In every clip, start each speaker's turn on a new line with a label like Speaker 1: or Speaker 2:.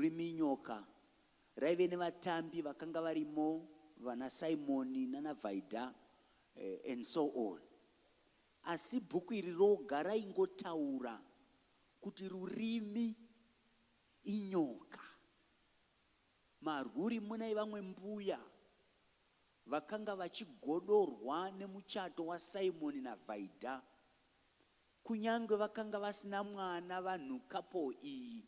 Speaker 1: Rurimi inyoka. Raive nevatambi vakanga varimo vana Simoni nana Vaida eh, and so on. Asi bhuku iri roga raingotaura kuti rurimi inyoka. Marwuri mune vamwe mbuya vakanga vachigodorwa nemuchato waSimoni naVaida. Kunyange vakanga vasina mwana vanhu couple iyi.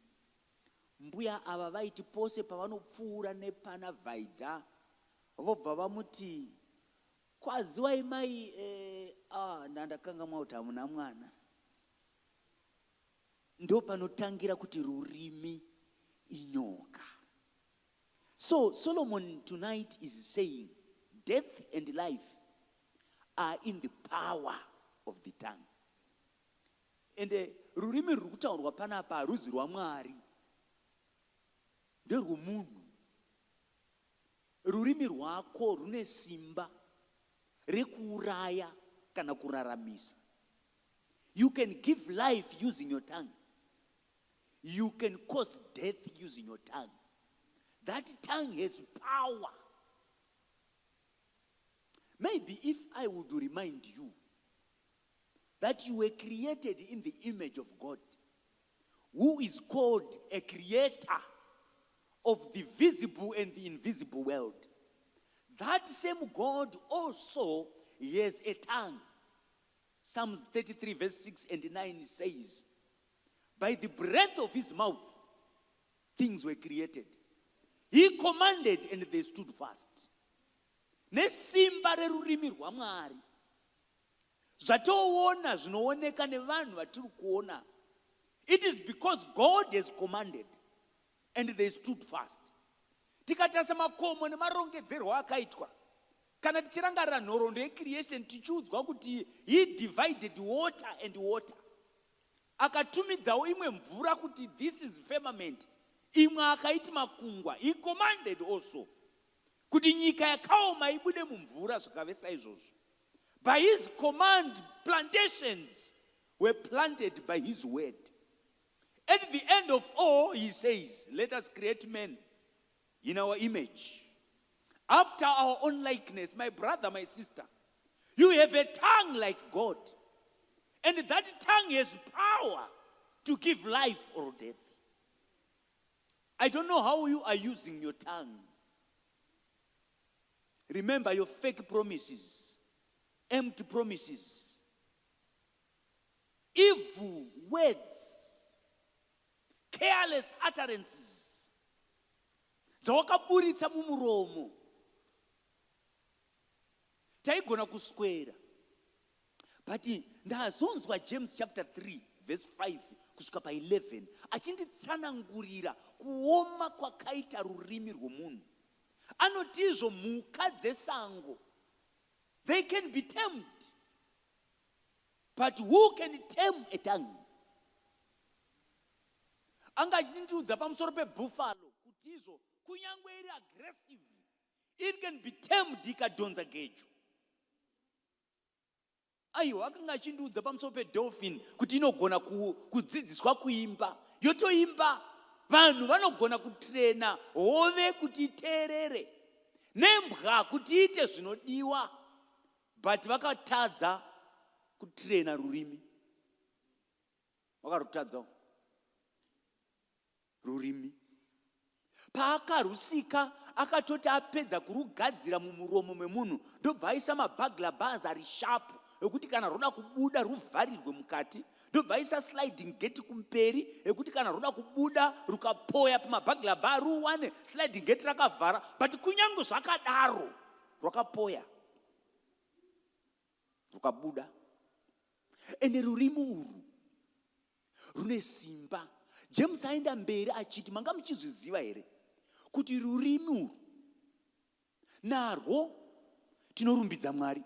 Speaker 1: Mbuya ava vaiti pose pavanopfuura nepana Vaida vobva vamuti kwaziwai mai eh, ah, ndandakangamwa kuti hamuna mwana. Ndopanotangira kuti rurimi inyoka. So Solomon tonight is saying death and life are in the power of the tongue. Ende rurimi ruri kutaurwa panapa haruzi rwaMwari, nderwomunhu. Rurimi rwako rune simba rekuuraya kana kuraramisa. You can give life using your tongue. You can cause death using your tongue. That tongue has power. Maybe if I would remind you that you were created in the image of God, who is called a creator of the visible and the invisible world. That same God also has a tongue. Psalms 33, verse 6 and 9 says, By the breath of his mouth, things were created. He commanded and they stood fast. Nesimba rerurimi rwaMwari zvatoona zvinooneka nevanhu vatiri kuona it is because God has commanded and they stood fast. Tikatarisa makomo nemarongedzerwo akaitwa kana tichirangarira nhoroondo yecreation tichiudzwa kuti he divided water and water Akatumidzawo imwe mvura kuti this is firmament, imwe akaiti makungwa. He commanded also kuti nyika yakaoma ibude mumvura, zvikave saizvozvo. By his command plantations were planted by his word. At the end of all he says, let us create men in our image after our own likeness. My brother, my sister, you have a tongue like God, and that tongue has power to give life or death. I don't know how you are using your tongue. Remember your fake promises, empty promises, evil words, careless utterances dzawakaburitsa mumuromo. Taigona kuswera but ndazonzwa James chapter 3 verse 5 kusvika pa11 achinditsanangurira kuoma kwakaita rurimi rwomunhu. Anotizvo mhuka dzesango they can be tamed but who can tame a tongue? Anga achindiudza pamusoro pebuffalo kuti izvo kunyange iri aggressive it can be tamed ikadhonza gejo. Aiwa, akanga achindiudza pamusoro pedolphin kuti inogona kudzidziswa kuimba yotoimba. Vanhu vanogona kutrena hove kuti iteerere nembwa kuti iite zvinodiwa, but vakatadza kutrena rurimi. Vakarutadzawo rurimi. Paakarusika akatoti apedza kurugadzira mumuromo memunhu ndobva aisa mabagla bars ari sharp ekuti kana rwoda kubuda ruvharirwe mukati, ndobva aisa sliding gate kumberi ekuti kana rwoda kubuda rukapoya pamabagla bar ruwane sliding gate rakavhara, but kunyange zvakadaro rwakapoya rukabuda. Ende rurimi urwu rune simba. James aenda mberi achiti, manga muchizviziva here kuti rurimi urwu narwo tinorumbidza Mwari?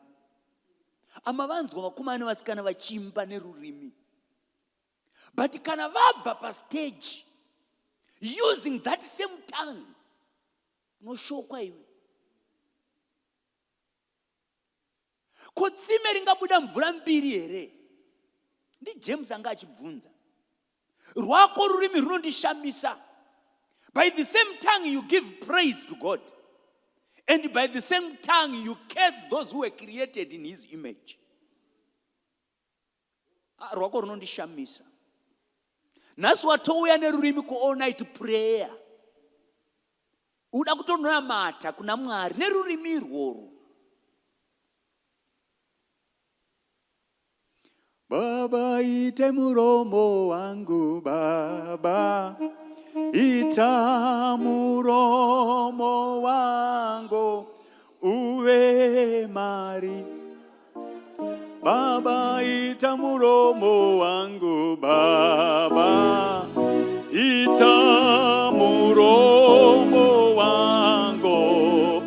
Speaker 1: Amavanzwa vakomana nevasikana vachiimba nerurimi, but kana vabva pastage using that same tongue unoshokwa iwe. Ko tsime ringabuda mvura mbiri here? NdiJames anga achibvunza. Rwako rurimi runondishamisa. By the same tongue you give praise to God. And by the same tongue you curse those who were created in his image. Ah, rwako runondishamisa. Nhasi watouya nerurimi ku all night prayer. Uda kutonamata kuna Mwari nerurimi irworwo. Baba ite muromo wangu baba ita muromo wangu uve mari Baba ita muromo wangu baba ita muromo wangu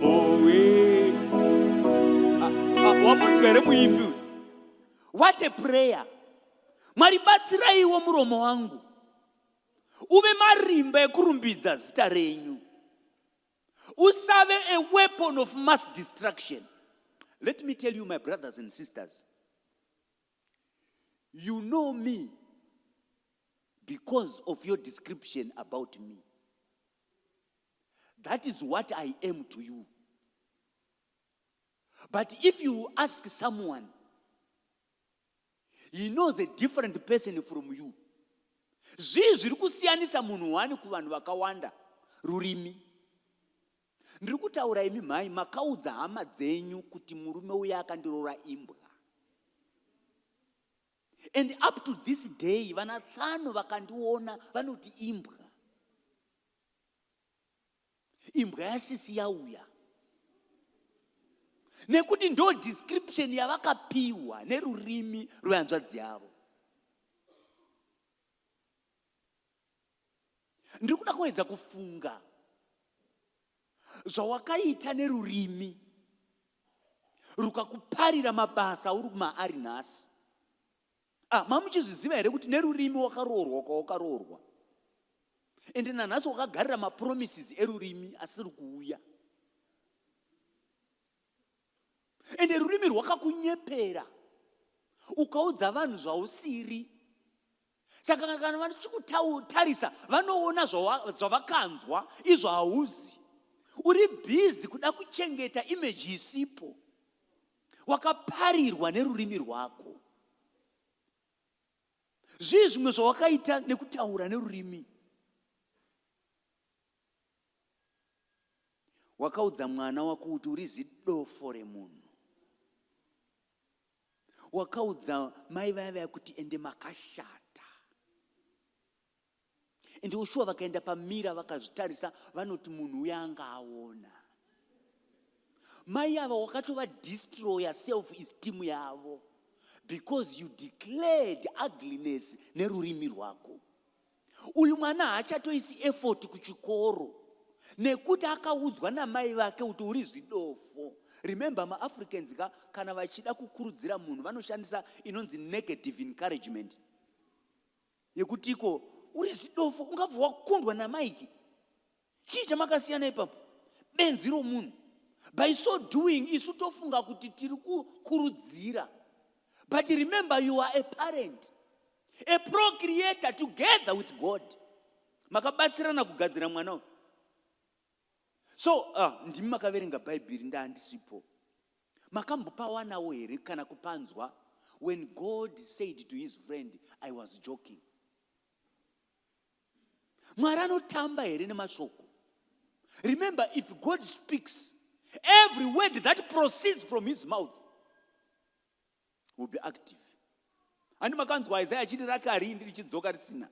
Speaker 1: uve. Ah, ah, wamunzwa here muimbi uyu? What a prayer. Mwari batsiraiwo muromo wangu uve marimba ekurumbidza zita renyu. Usave a weapon of mass destruction. Let me tell you my brothers and sisters. You know me because of your description about me. That is what I am to you. But if you ask someone, he knows a different person from you. Zvii zviri kusiyanisa munhu wani kuvanhu vakawanda? Rurimi. Ndiri kutaura imi mhai makaudza hama dzenyu kuti murume uya akandiroora imbwa. And up to this day vana tsano vakandiona vanoti imbwa. Imbwa yasisi yauya. Nekuti ndo description yavakapiwa nerurimi rwehanzvadzi yavo. Ndiri kuda kuedza kufunga zvawakaita nerurimi rukakuparira mabasa auri maari nhasi. Ah, mamuchizviziva here kuti nerurimi wakaroorwa kwawakaroorwa ende nanhasi wakagarira mapromises erurimi asiri kuuya ende rurimi rwakakunyepera ukaudza vanhu zvausiri saka kana vachikutarisa vanoona zvavakanzwa izvo hauzi uri bhizi kuda kuchengeta imeji isipo wakaparirwa nerurimi rwako zvii zvimwe zvawakaita nekutaura nerurimi wakaudza mwana wako kuti uri zidofo remunhu wakaudza mai vaya vaya kuti ende makashata ende ushuwa vakaenda pamira vakazvitarisa vanoti munhu uya anga aona mai ava wakatova destroyer self esteem yavo because you declared ugliness nerurimi rwako Uyu mwana haachatoisi effort kuchikoro nekuti akaudzwa namai vake kuti uri zidofo. Remember maAfricans ka kana vachida kukurudzira munhu vanoshandisa inonzi negative encouragement yekuti iko uri zidofo ungabva wakundwa naMike. Chii chamakasiyana ipapo? Benzi romunhu. By so doing isu tofunga kuti tiri kukurudzira. But remember you are a parent. A procreator together with God. Makabatsirana kugadzira mwana uyu. So ndimi makaverenga Bhaibheri ndaandisipo. Makambopawanawo here kana kupanzwa when God said to his friend I was joking. Mwari anotamba here nemashoko? Remember, if God speaks, every word that proceeds from his mouth will be active. Handi makanzwa Isaiah achiti rake harindi richidzoka risina.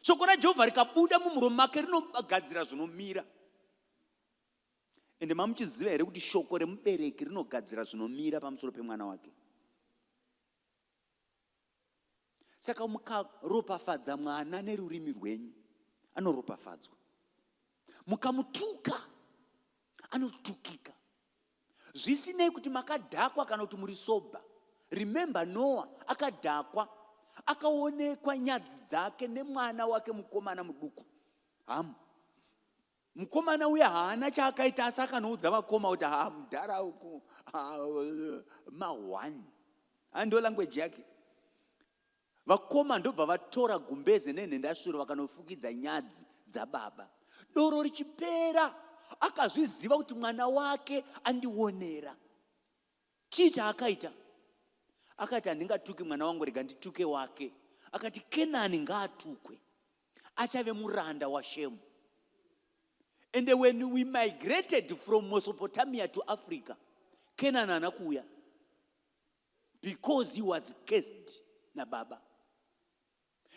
Speaker 1: Shoko raJehovha rikabuda mumuromo make rinogadzira zvinomira. Ende mamuchiziva here kuti shoko remubereki rinogadzira zvinomira pamusoro pemwana wake? Saka mukaropafadza mwana nerurimi rwenyu, anoropafadzwa. Mukamutuka, anotukika. Zvisinei kuti makadhakwa kana kuti muri sober. Remember Noah akadhakwa, akaonekwa nyadzi dzake nemwana wake mukomana muduku Hamu. Mukomana uya haana chaakaita asi akanoudza vakoma kuti haa mudhara uku ma one ndo language yake. Vakoma ndobva vatora gumbeze nenhendasvuro vakanofukidza nyadzi dzababa. Doro richipera akazviziva kuti mwana wake andionera. Chii chaakaita? Akati handingatuki mwana wangu, rega ndituke wake. Akati Kenani ngaatukwe, achave muranda waShemu. And when we migrated from Mesopotamia to Africa, Kenani haana kuuya because he was cursed nababa.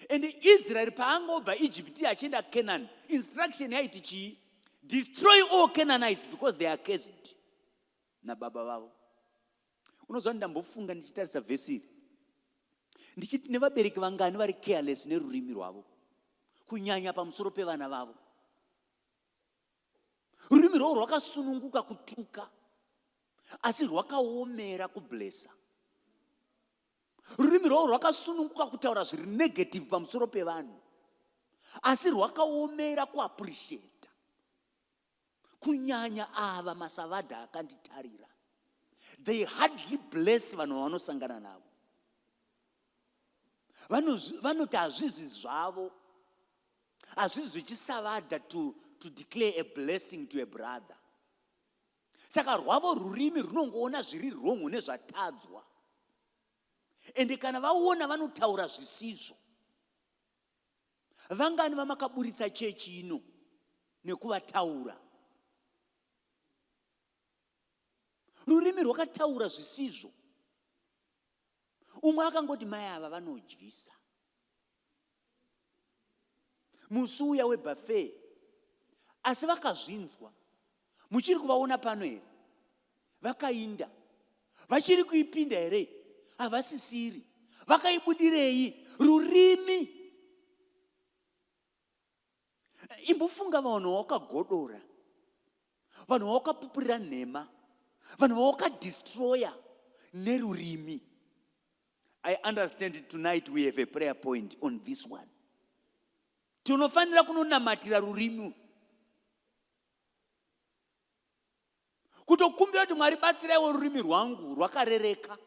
Speaker 1: And Israel paangobva Egypt achienda Canaan, instruction yaiti chii? Destroy all Canaanites because they are cursed nababa vavo. Unoziva, ndambofunga ndichitarisa vhesi iri ndichiti nevabereki vangani vari careless nerurimi rwavo, kunyanya pamusoro pevana vavo. Rurimi rwavo rwakasununguka kutuka, asi rwakaomera kublessa. Rurimi rwavo rwakasununguka kutaura zviri negative pamusoro pevanhu, asi rwakaomera kuappreciata. Kunyanya ava masavadha akanditarira, they hardly bless vanhu vavanosangana navo. Vanoti hazvizi zvavo, hazvizi zvichisavadha to declare a blessing to a brother. Saka rwavo rurimi runongoona zviri wrong nezvatadzwa, ende kana vaona vanotaura zvisizvo. Vangani vamakaburitsa chechi ino nekuvataura? Rurimi rwakataura zvisizvo. Umwe akangoti mai ava vanodyisa musi uya webuffet, asi vakazvinzwa. Muchiri kuvaona pano here? Vakainda vachiri kuipinda here? Havasisiri. Vakaibudirei? Rurimi. Imbofunga vanhu vawakagodora, vanhu vawakapupurira nhema, vanhu vawakadestroya nerurimi. I understand tonight we have a prayer point on this one. Tinofanira kunonamatira rurimi, kutokumbira kuti Mwari batsiraiwo rurimi rwangu rwakarereka.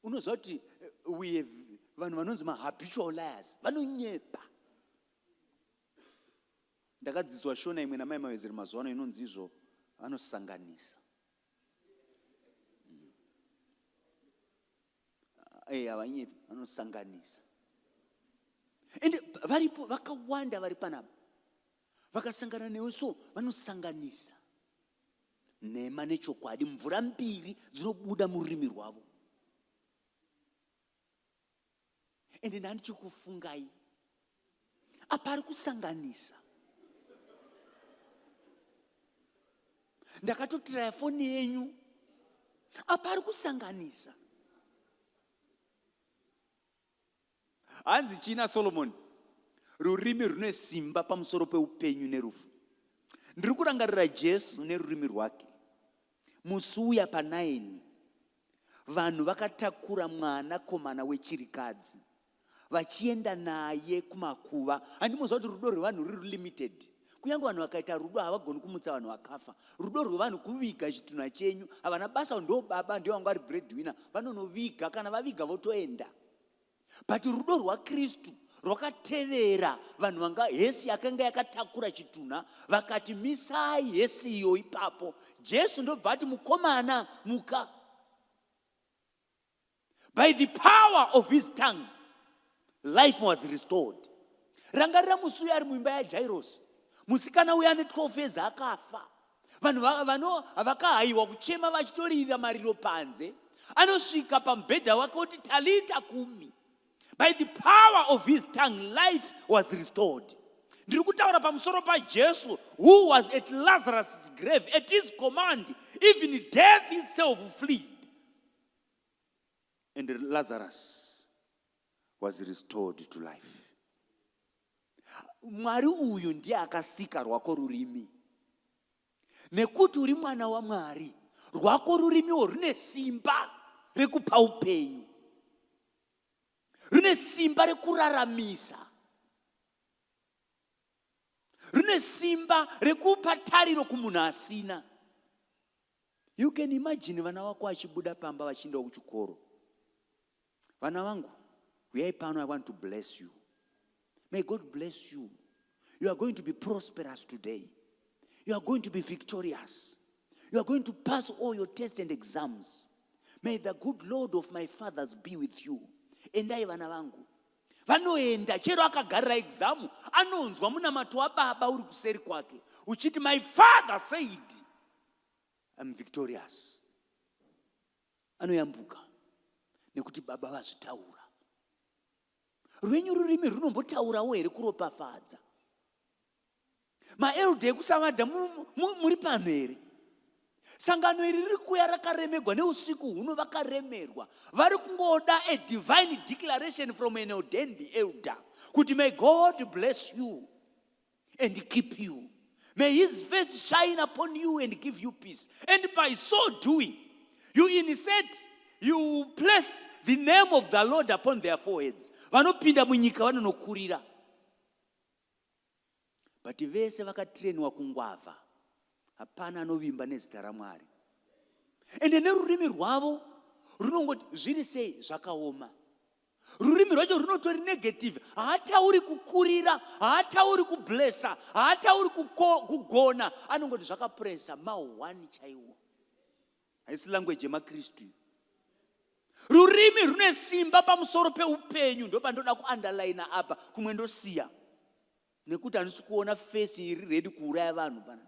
Speaker 1: Unoziva kuti we have vanhu vanonzi mahabitual liars, vanonyepa. Ndakadzidzwa Shona imwe namai Mawezeri mazuva ano inonzi izvo vanosanganisa. Havanyepi, vanosanganisa. Ende varipo vakawanda vari panapa, vakasangana newe so vanosanganisa nhema nechokwadi, mvura mbiri dzinobuda mururimi rwavo. Ende ndandichikufungai apa ari kusanganisa, ndakatotiraya foni yenyu, apa ari kusanganisa. Hanzi china Solomoni, rurimi rune simba pamusoro peupenyu nerufu. Ndiri kurangarira Jesu nerurimi rwake musi uya paNaini. Vanhu vakatakura mwanakomana wechirikadzi vachienda naye kumakuva. Handimuziva kuti rudo rwevanhu ruri limited. Kunyange vanhu vakaita rudo, havagoni kumutsa vanhu vakafa. Rudo rwevanhu kuviga chitunha chenyu, havana basa. Ndo baba ndio vanga vari breadwinner, vanonoviga, kana vaviga votoenda. But rudo rwaKristu rwakatevera vanhu vanga hearse yakanga yakatakura chitunha. Vakati, "Misai hearse iyo ipapo." Jesu ndobva ati, "Mukomana, muka." By the power of his tongue, life was restored. Rangarira musi uyo ari muimba yaJairos, musikana uyo ane 12 years akafa. Vanhu vakahayiwa kuchema, vachitoririra mariro panze. Anosvika pamubhedha wake oti, "Talita kumi." By the power of his tongue, life was restored. Ndiri kutaura pamusoro paJesu who was at Lazarus' grave. At his command, even death itself fled and Lazarus was restored to life. Mwari uyu ndiye akasika rwako rurimi. Nekuti uri mwana waMwari, rwako rurimiwo rune simba rekupa upenyu, rune simba rekuraramisa, rune simba rekupa tariro kumunhu asina. You can imagine vana vako vachibuda pamba vachiendawo kuchikoro. Vana vangu, Uyai pano, I want to bless you. May God bless you. You are going to be prosperous today. You are going to be victorious. You are going to pass all your tests and exams. May the good Lord of my fathers be with you. Endai vana vangu. Vanoenda chero akagarira exam, anonzwa munamato wababa uri kuseri kwake uchiti, "My father said I'm victorious." Anoyambuka nekuti baba vazvitaura. Rwenyu rurimi runombotaurawo here kuropafadza? Maelders ekuSavadha, muri pano here? Sangano iri riri kuuya rakaremegwa neusiku huno. Vakaremerwa, vari kungoda a divine declaration from an ordained elder kuti, "May God bless you and keep you. May his face shine upon you and give you peace." And by so doing, you insert, you place the name of the Lord upon their foreheads. Vanopinda munyika vanonokurira. But vese vakatrainwa kungwavha, hapana anovimba nezita raMwari. Ende nerurimi rwavo runongoti, "Zviri sei? Zvakaoma." Rurimi rwacho runotori negative. Haatauri kukurira, haatauri kublessa, haatauri kugona. Anongoti zvakapresa ma1 chaiwo. Haisi language yemaKristu. Rurimi rune simba pamusoro peupenyu. Ndopandoda kuunderlina apa, kumwe ndosiya nekuti handisi kuona face iri ready kuuraya vanhu pana,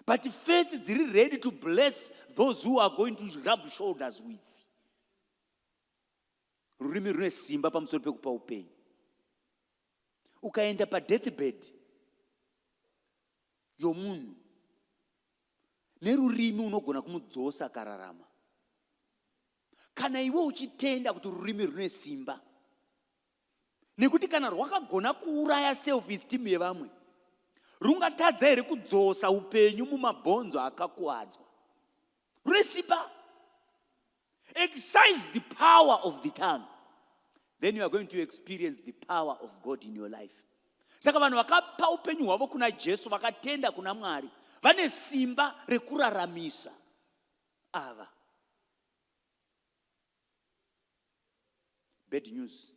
Speaker 1: but face dziri ready to bless those who are going to rub shoulders with. Rurimi rune simba pamusoro pekupa upenyu. Ukaenda padeathbed yomunhu, nerurimi unogona kumudzosa akararama, kana iwe uchitenda kuti rurimi rune simba. Nekuti kana rwakagona kuuraya self esteem yevamwe, rungatadza here kudzosa upenyu mumabhonzo akakuwadzwa? Rune simba. Exercise the power of the tongue, then you are going to experience the power of God in your life. Saka vanhu vakapa upenyu hwavo kuna Jesu, vakatenda kuna Mwari, vane simba rekuraramisa ava. Bad news: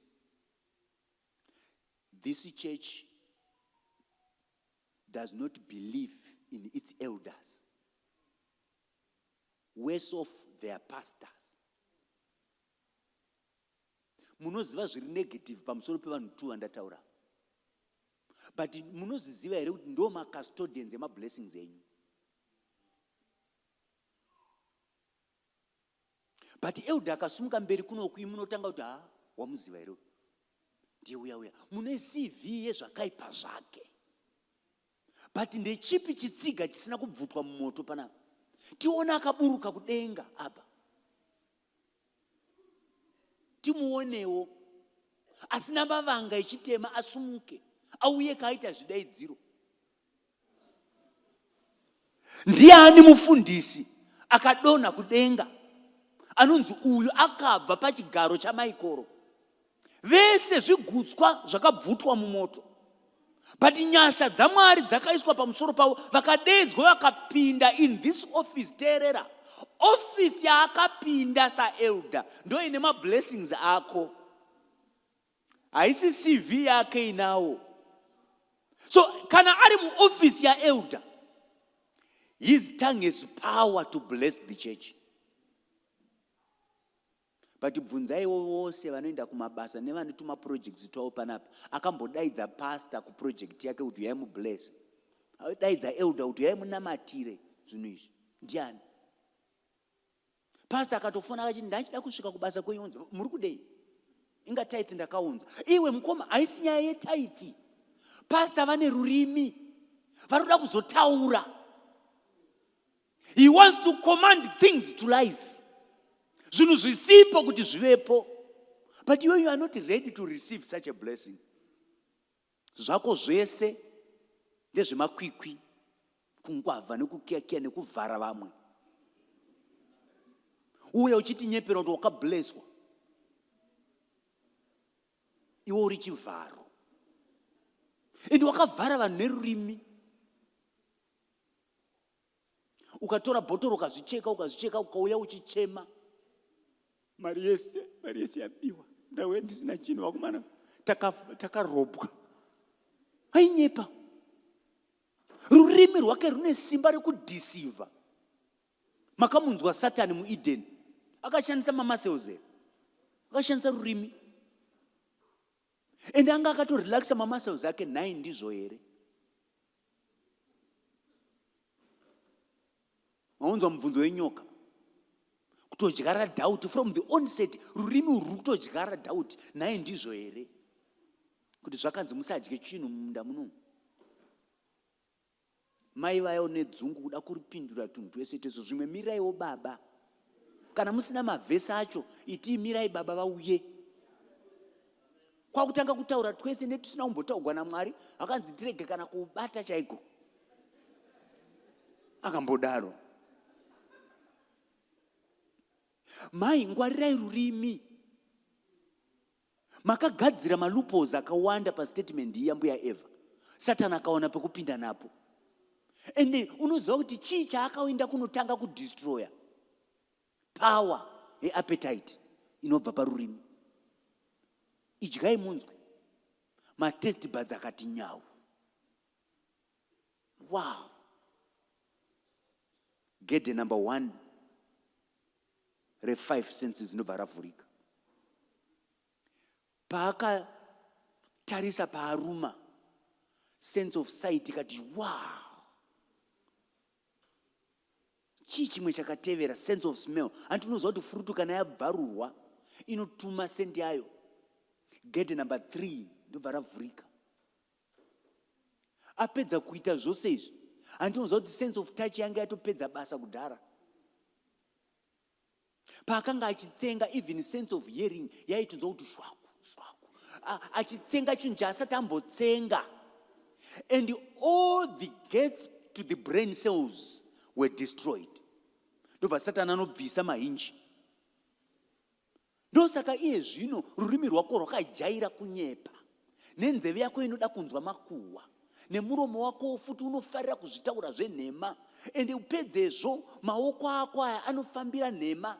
Speaker 1: this church does not believe in its elders, worse off their pastors. Munoziva zviri negative pamusoro pevanhu tu vandataura, but munozviziva here kuti ndo macustodians emablessings enyu? But elder akasumuka mberi kunoku, munotanga kuti, "Ha, wamuziva here? Ndiye uya uya." Mune CV yezvakaipa zvake. But ndechipi chitsiga chisina kubvutwa mumoto panapa? Tione akaburuka kudenga apa, timuonewo asina mavanga echitema, asumuke auye kaita zvidaidziro. Ndiani mufundisi akadonha kudenga anonzi uyu akabva pachigaro chaMaikoro? Vese zvigutswa zvakabvutwa mumoto, but nyasha dzaMwari dzakaiswa pamusoro pavo, vakadedzwa, vakapinda in this office. Teerera, ofisi yaakapinda saelder ndo ine mablessings ako, haisi CV yake inawo. So kana ari muofisi yaelder, his tongue has power to bless the church. But bvunzaiwo vose vanoenda kumabasa nevane tumaprojects twavo panapa, akambodaidza pastor kuproject yake kuti uyai mubless, daidza elder kuti uyai munamatire zvinhu izvi, ndiani? Pastor akatofona akachiti, "Ndachida kusvika kubasa kwenyu." "Muri kudei?" "Inga tithe ndakaunza." "Iwe mukoma, haisi nyaya yetithe." Pastor vane rurimi, vari kuda kuzotaura. He wants to command things to life, zvinhu zvisipo kuti zvivepo. But you are not ready to receive such a blessing. Zvako zvese ndezvemakwikwi, kungwavha nekukiyakiya nekuvhara vamwe, uye uchitinyepera kuti wakablesswa, iwe uri chivharo, ende wakavhara vanhu nerurimi. Ukatora bhotoro, ukazvicheka, ukazvicheka, ukauya uchichema, "Mari yese, mari yese yabiwa." Ndauya ndisina chinhu vakomana, takarobwa. Ainyepa. Rurimi rwake rune simba rekudhisiva. Makamunzwa Satani muEden akashandisa mamuscles here? Akashandisa rurimi. Ende anga akatorelaxa mamuscles ake nhai ndizvo here? Maunzwa mubvunzo wenyoka. Kutodyara doubt from the onset, rurimi urwu ruri kutodyara doubt. Nhai ndizvo here? Kuti zvakanzi musadye chinhu mumunda muno. Mai vaya une dzungu kuda kuripindura tunhu twese twese zvimwe miraiwo baba. Kana musina mavhesi acho itii mirai baba vauye. Kwakutanga kutaura twese netusina kumbotaugwa naMwari akanzi tirege kana kuubata chaiko. Akambodaro. Mai ngwarirai rurimi. Makagadzira maloopholes akawanda pastatement iyi yambuya Eva. Satani akawana pekupinda napo. Ende unoziva kuti chii chaakaenda kunotanga kudestroya? Power yeappetite inobva parurimi. Idyai munzwe. Mataste buds akati nyau. Wow. Gedhe number one refive senses ndobva ravhurika. Paakatarisa paaruma, sense of sight ikati wow. Chii chimwe chakatevera? Sense of smell. Hanti unoziva kuti fruit kana yabvarurwa inotuma sendi yayo. Gedhe number 3 ndobva ravhurika. Apedza kuita zvose izvi, hanti unoziva kuti sense of touch yanga yatopedza basa kudhara. Paakanga achitsenga, even sense of hearing yaitonzwa kuti shwaku shwaku, achitsenga chinhu chaasati ambotsenga. And all the gates to the brain cells were destroyed. Ndobva Satani anobvisa mahinji. Ndosaka iye zvino rurimi rwako rwakajaira kunyepa, nenzeve yako inoda kunzwa makuhwa, nemuromo wakowo futi unofarira kuzvitaura zvenhema, ende upedzezvo maoko ako aya anofambira nhema,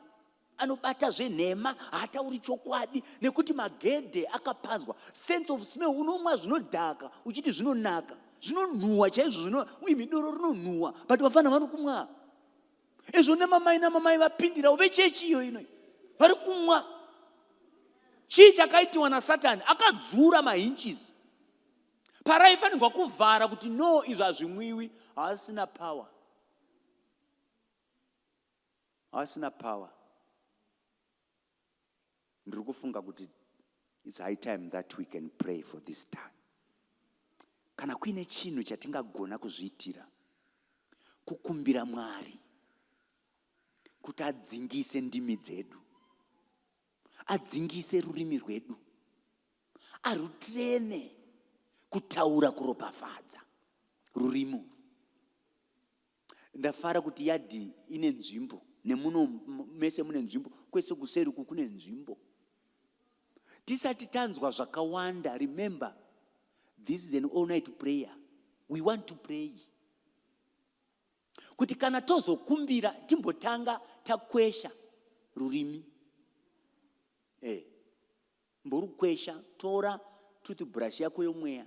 Speaker 1: anobata zvenhema, haatauri chokwadi nekuti magedhe akapazwa. Sense of smell, unomwa zvinodhaka uchiti zvinonaka, zvinonhuhwa chaizvo, zvino uye midoro rinonhuhwa, but vafana vanokumwa. Izvo nemamai namamai vapindirawo vechechi iyo ino vari kumwa. Chii chakaitiwa naSatani? Akadzura mahinches paraifanirwa kuvhara kuti no, izvo hazvimwiwi. Haasina power, haasina power. Ndiri kufunga kuti it's high time that we can pray for this time. Kana kuine chinhu chatingagona kuzviitira, kukumbira Mwari kuti adzingise ndimi dzedu, adzingise rurimi rwedu, arutrene kutaura kuropafadza rurimi urwu. Ndafara kuti yadhi ine nzvimbo, nemuno mese mune nzvimbo, kwese kuseri uku kune nzvimbo. Tisati tanzwa zvakawanda, remember this is an all night prayer. We want to pray. Kuti kana tozokumbira timbotanga takwesha rurimi. Mborukwesha, tora toothbrush yako yomweya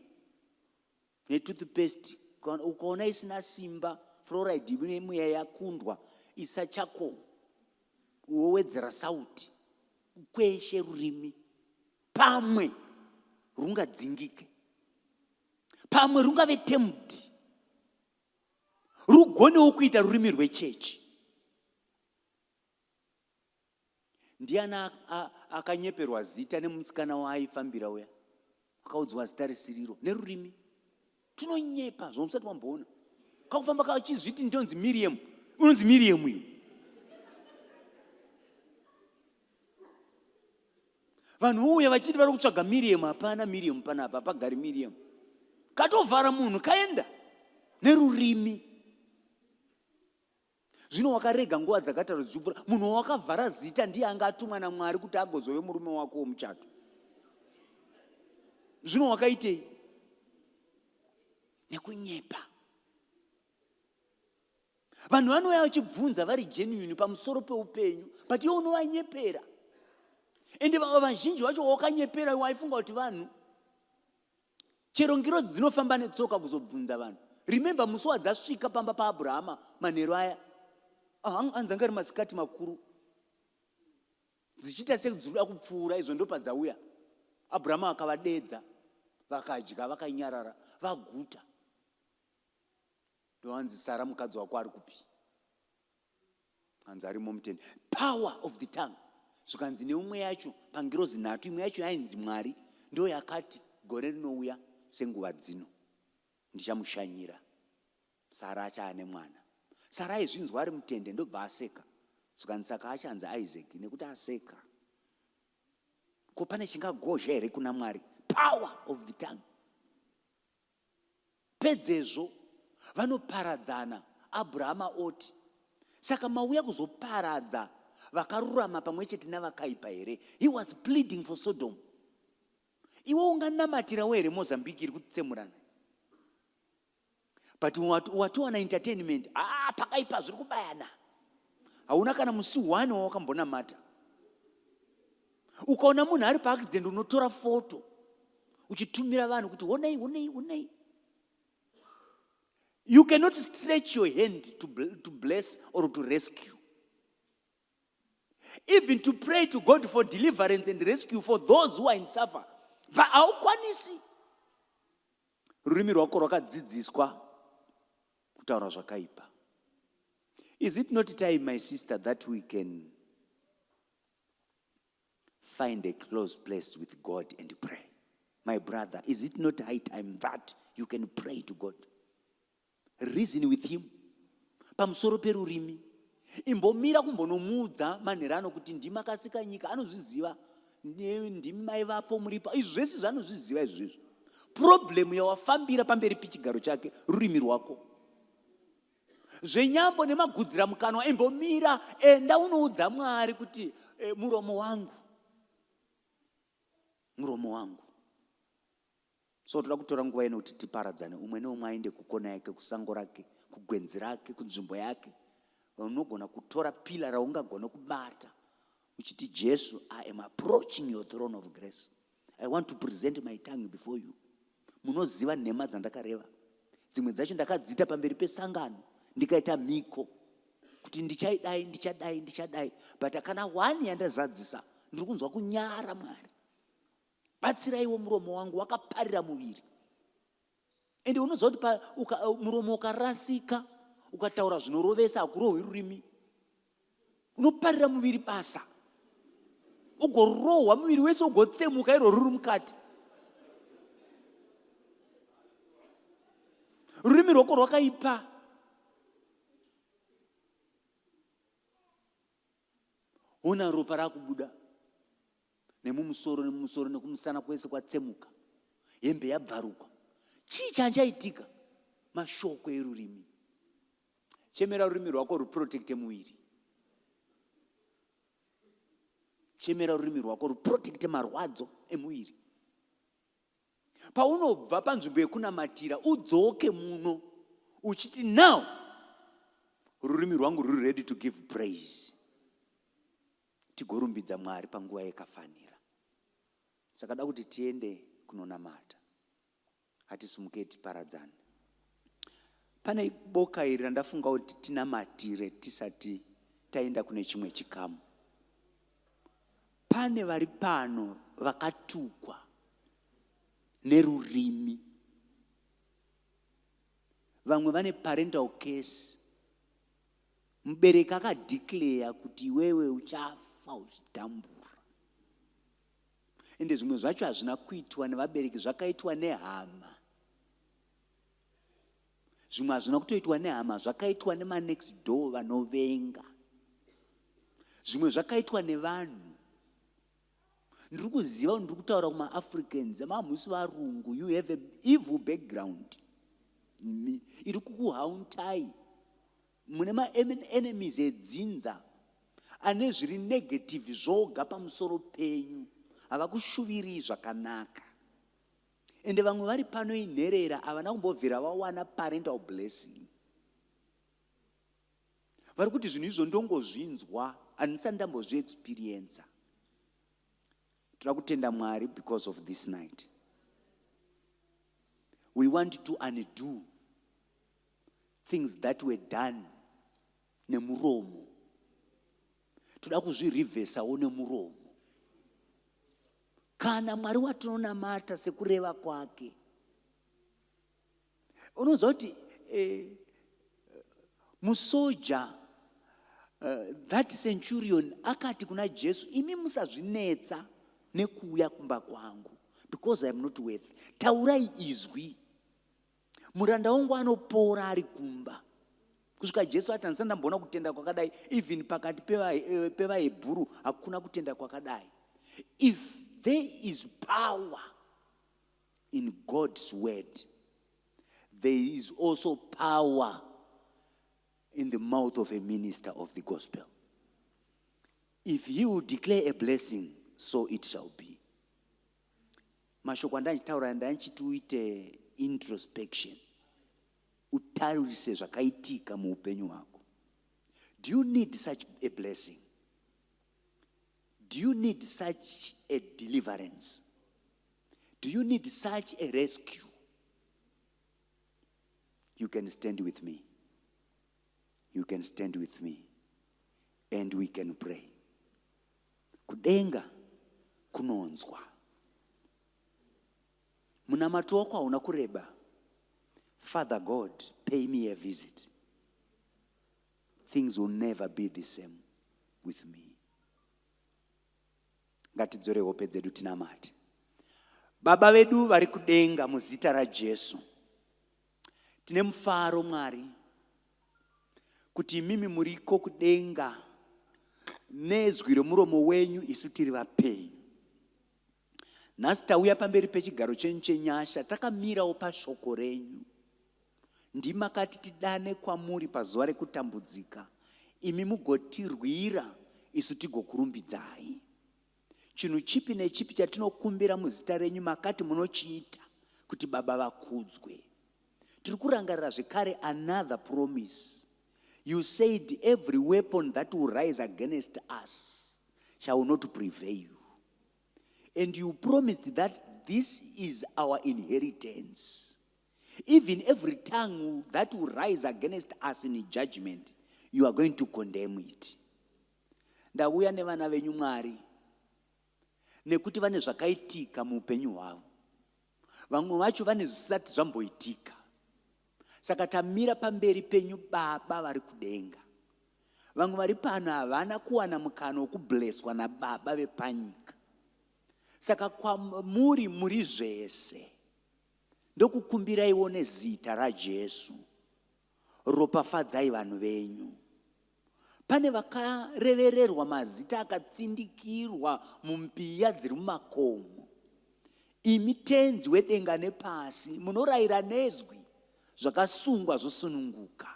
Speaker 1: netoothpaste, ukaona isina simba, fluoride yemweya yakundwa, isa charcoal, wowedzera sauti, ukweshe rurimi, pamwe rungadzingike, pamwe rungave tamed, rugonewo kuita rurimi rwechechi. Ndiani akanyeperwa zita nemusikana waaifambira uya? Akaudzwa zita risiriro nerurimi. Tinonyepa zvamusati mamboona. Kakufamba kachizviti ndonzi Miriam. Unonzi Miriam iwe. Vanhu vouya vachiti vari kutsvaga Miriam, hapana Miriam panapa, hapagari Miriam. Katovhara munhu kaenda nerurimi. Zvino wakarega nguva dzakatarwa dzichipfuura. Munhu wawakavhara zita ndiye anga atumwa naMwari kuti agozove murume wako womuchato. Zvino wakaitei? Nekunyepa. Vanhu vanouya vachibvunza vari genuine pamusoro peupenyu, but iwe unovanyepera. Ende vamwe vazhinji vacho wakanyepera waifunga kuti vanhu chero ngirozi dzinofamba netsoka kuzobvunza vanhu. Remember musi wadzasvika pamba paAbrahama manheru aya, hanzi anga ari masikati makuru, dzichiita sedzinoda kupfuura, izvo ndopadzauya. Abrahama akavadedza, vakadya vakanyarara, vaguta. Ndohanzi Sara mukadzi wako ari kupi? Hanzi arimo mutende. Power of the tongue. Zvikanzi neumwe yacho pangirozi nhatu, imwe yacho yainzi Mwari, ndo yakati gore rinouya senguva dzino ndichamushanyira. Sara achaane mwana. Sara aizvinzwa ari mutende ndobva aseka. Zvikanzi saka achanzi Isaac nekuti aseka. Ko pane chingagozha here kuna Mwari? Power of the tongue. Pedzezvo vanoparadzana, Abrahama oti, Saka mauya kuzoparadza vakarurama pamwe chete navakaipa here? He was pleading for Sodom. Iwe unganamatirawo here Mozambique iri kutsemurana? But watowana entertainment. Ah, pakaipa zviri kubayana. Hauna kana musi one wawakambonamata. Ukaona munhu ari paaccident unotora foto uchitumira vanhu kuti honai, honai, honai. You cannot stretch your hand to bless or to rescue. Even to pray to God for deliverance and rescue for those who are in suffer. But haukwanisi. Rurimi rwako rwakadzidziswa kutaura zvakaipa. Is it not time, my sister, that we can find a close place with God and pray? My brother, is it not high time that you can pray to God? Reason with him. Pamusoro perurimi. Imbomira kumbonomuudza manherano kuti ndimi akasika nyika, anozviziva. Ndimi mai vapo muripo. Izvi zvese zvanozviziva izvi izvi. Problem yawafambira pamberi pechigaro chake rurimi rwako. Zvenyambo nemagudzira mukanwa, imbomira, enda unoudza Mwari kuti muromo wangu. Muromo wangu. So toda kutora nguva ino kuti tiparadzane, umwe neumwe aende kukona yake, kusango rake, kugwenzi rake, kunzvimbo yake. Unogona kutora pila raungagona kubata uchiti, Jesu, I am approaching your throne of grace. I want to present my tongue before you. Munoziva nhema dzandakareva. Dzimwe dzacho ndakadziita pamberi pesangano, ndikaita mhiko kuti ndichaidai, ndichadai, ndichadai. But kana one yandazadzisa, ndiri kunzwa kunyara Mwari. Batsiraiwo muromo wangu wakaparira muviri. Ende unoziva kuti muromo ukarasika, ukataura zvinorovesa, hakurohwi rurimi. Unoparira muviri basa. Ugorohwa muviri wese ugotsemuka iro ruri mukati. Rurimi rwako rwakaipa. Ona ropa rakubuda nemumusoro, nemumusoro, nekumusana kwese kwatsemuka, hembe yabvaruka. Chii chanchaitika? Mashoko erurimi. Chemera rurimi rwako ruprotecte muviri. Chemera rurimi rwako ruprotecte marwadzo emuviri. Paunobva panzvimbo yekunamatira udzoke muno uchiti, now rurimi rwangu ruri ready to give praise. Tigorumbidza Mwari panguva yakafanira. Saka da kuti tiende kunonamata. Hatisumukei tiparadzane. Pane boka iri randafunga kuti tinamatire tisati taenda kune chimwe chikamu. Pane vari pano vakatukwa nerurimi. Vamwe vane parental curse. Mubereki akadeclare kuti iwewe uchafa uchitambura. Ende zvimwe zvacho hazvina kuitwa nevabereki, zvakaitwa nehama. Zvimwe hazvina kutoitwa nehama, zvakaitwa nemanext door vanovenga. Zvimwe zvakaitwa nevanhu. Ndiri kuziva, ndiri kutaura kumaAfricans, mamusi varungu, you have a evil background. Iri kukuhauntai. Mune ma-enemies edzinza ane zviri negative zvoga pamusoro penyu. Havakushuvirii zvakanaka. Ende vamwe vari pano inherera, havana kumbobvira vawana parental blessing. Vari kuti zvinhu izvo ndongozvinzwa, handisati ndambozviexperiencer. Toda kutenda Mwari because of this night. We want to undo things that were done nemuromo. Toda kuzvirivhesawo nemuromo. Kana Mwari watinonamata sekureva kwake, unoziva kuti musoja, that centurion, akati kuna Jesu, "Imi musazvinetsa nekuuya kumba kwangu because I am not worth. Taurai izwi, muranda wangu anopora ari kumba." Kusvika Jesu ati, "Handisati ndamboona kutenda kwakadai. Even pakati pevaHebhuru hakuna kutenda kwakadai." If there is power in God's word, there is also power in the mouth of a minister of the gospel. If he will declare a blessing, so it shall be. Mashoko andandichitaura, ndandichiti uite introspection, utarise zvakaitika muupenyu hwako. Do you need such a blessing? Do you need such a deliverance? Do you need such a rescue? You can stand with me. You can stand with me and we can pray. Kudenga kunonzwa. Munamato wako hauna kureba. "Father God, pay me a visit. Things will never be the same with me." Ngatidzore hope dzedu, tinamate. Baba vedu vari kudenga, muzita raJesu, tine mufaro, Mwari, kuti imimi muriko kudenga. Nezwi remuromo wenyu isu tiri vapenyu. Nhasi tauya pamberi pechigaro chenyu chenyasha, takamirawo pashoko renyu. Ndimakati tidane kwamuri pazuva rekutambudzika, imi mugotirwira, isu tigokurumbidzai. Chinhu chipi nechipi chatinokumbira muzita renyu, makati munochiita kuti Baba vakudzwe. Tiri kurangarira zvekare another promise. You said every weapon that will rise against us shall not prevail, and you promised that this is our inheritance. Even every tongue that will rise against us in judgment, you are going to condemn it. Ndauya nevana venyu, Mwari, nekuti vane zvakaitika muupenyu hwavo. Vamwe vacho vane zvisati zvamboitika. Saka tamira pamberi penyu, Baba vari kudenga. Vamwe vari pano havana kuwana mukana wekubleswa nababa vepanyika. Saka kwamuri muri zvese. Ndokukumbiraiwo nezita raJesu, ropafadzai vanhu venyu. Pane vakarevererwa, mazita akatsindikirwa mumbiya dziri mumakomo. Imi Tenzi wedenga nepasi, munorayira nezwi, zvakasungwa zvosununguka.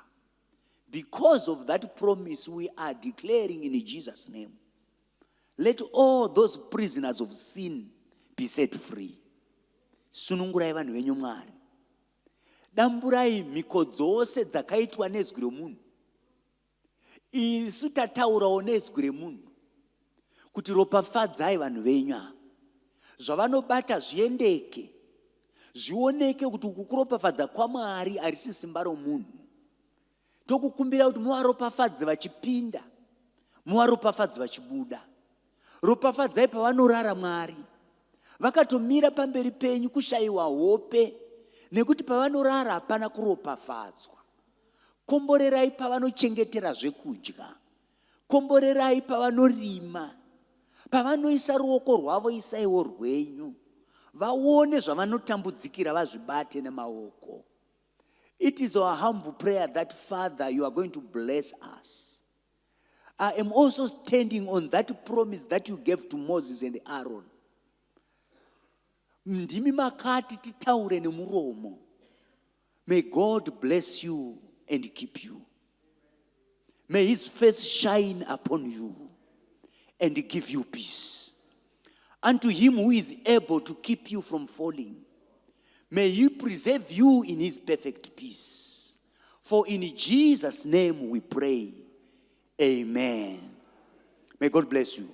Speaker 1: Because of that promise, we are declaring in Jesus' name, let all those prisoners of sin be set free. Sunungurai vanhu venyu, Mwari. Damburai mhiko dzose dzakaitwa nezwi romunhu. Isu tataurawo nezwi remunhu kuti ropafadzai vanhu venyu ava, zvavanobata zviendeke, zvioneke kuti uku kuropafadza kwaMwari, harisi simba romunhu. Tokukumbira kuti muvaropafadze vachipinda, muvaropafadze vachibuda. Ropafadzai pavanorara, Mwari. Vakatomira pamberi penyu kushayiwa hope nekuti pavanorara hapana kuropafadzwa. Komborerai pavanochengetera zvekudya. Komborerai pavanorima. Pavanoisa ruoko rwavo, isaiwo rwenyu. Vaone zvavanotambudzikira, vazvibate nemaoko. It is our humble prayer that, Father, you are going to bless us. I am also standing on that promise that you gave to Moses and Aaron. Ndimi makati titaure nemuromo. May God bless you and keep you. May his face shine upon you and give you peace. Unto him who is able to keep you from falling, may he preserve you in his perfect peace. For in Jesus' name we pray. Amen. May God bless you.